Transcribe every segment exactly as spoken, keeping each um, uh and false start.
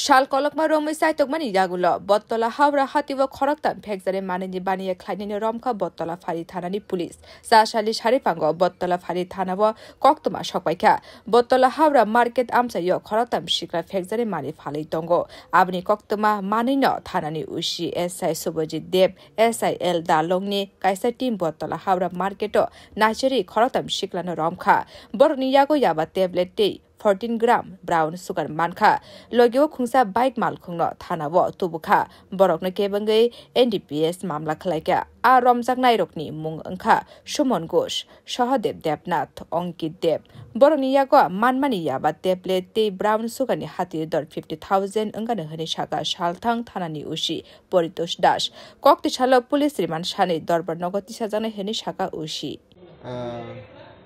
Sal kolokma romwi chaitokmani yagulo Bottola Howrah hatio khoroktham phekjari manwini baniya khlainani romkha Bottola Phari thanani police. Chasali saripango Bottola Phari thanao koktwma sokpaikha. Bottola Howrah market amchaio khoroktham sikla phekjari manwi phalwi tongo. Aboni koktwma manwino thanani O C S I Subhajit Deb, S I L Dalongni kaisa team Bottola Howrah marketo naisari khoroktham siklano romkha. Borokni yago yaba tablet tei fourteen gram brown sugar mankha. Logio khungsa bike malkhungno thanao tubukha. Borokno kebengwi N D P S mamla khlaikha. A romjaknairokni mung wngkha Suman Ghosh, Sahadev Debnath, Ankit Deb. Borokni yago manmani yaba tablet tei brown sugarni hati dor fifty thousand wngkha hwnwi sakha Salthang thanani O C Paritosh Das. Kokti salo police remand sanwi dorbar nogo tisajaknai hwnwi sakha O C. আহ,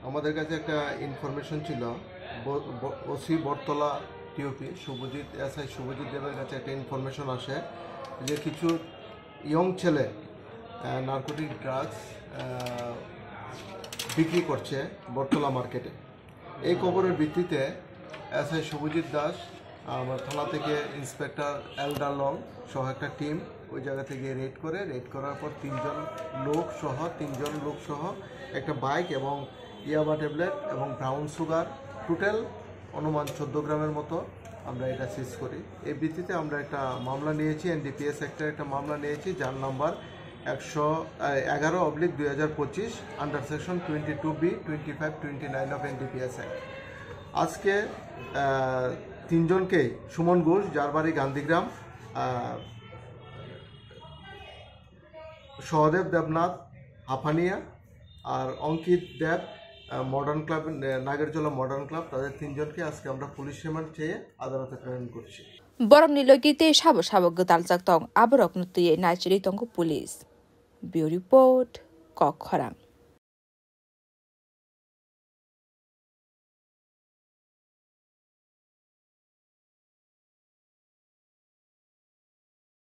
আমাদের কাছে একটা ইনফরমেশন ছিল, ব-, ব-, ওসি বটতলা টিওপি সুভজিৎ, এসআই সুভজিৎ দেবের কাছে একটা ইনফরমেশন আসে যে কিছু ইয়ং ছেলে, আহ, নার্কোটিক ড্রাগস, আহ, বিক্রি করছে বটতলা মার্কেটে। এই খবরের ভিত্তিতে এসআই শুভজিৎ দাস, আমার থানা থেকে ইন্সপেক্টর এলডার লং সহ একটা টিম ওই জায়গাতে গিয়ে রেড করে। রেড করার পর তিনজন লোক সহ, তিনজন লোক সহ একটা বাইক এবং ইয়াবা ট্যাবলেট এবং ব্রাউন সুগার, টোটাল অনুমান চোদ্দ গ্রামের মতো আমরা এটা সিজ করি। এই ভিত্তিতে আমরা একটা মামলা নিয়েছি, এনডিপিএস অ্যাক্টের একটা মামলা নিয়েছি, যার নাম্বার একশো, আহ, এগারো অবলিক দুই হাজার পঁচিশ, under section twenty two B, twenty five, twenty nine of NDPS act. আজকে, আহ, তিনজনকেই, সুমন ঘোষ, যার বাড়ি গান্ধীগ্রাম, আহ, সহদেব দেবনাথ, হাফানিয়া, আর অঙ্কিত দেব, আহ, মডার্ন ক্লাব, আহ, নাগেরজোলা মডার্ন ক্লাব, তাদের তিনজনকে আজকে আমরা পুলিশ রিমান্ড চেয়ে আদালতে প্রেরণ করছি। Borokni logi tei sabo sabo gwdaljak tong, aborokno twiwi naichirwi tongo police. Bureau Report, Kok Khorang.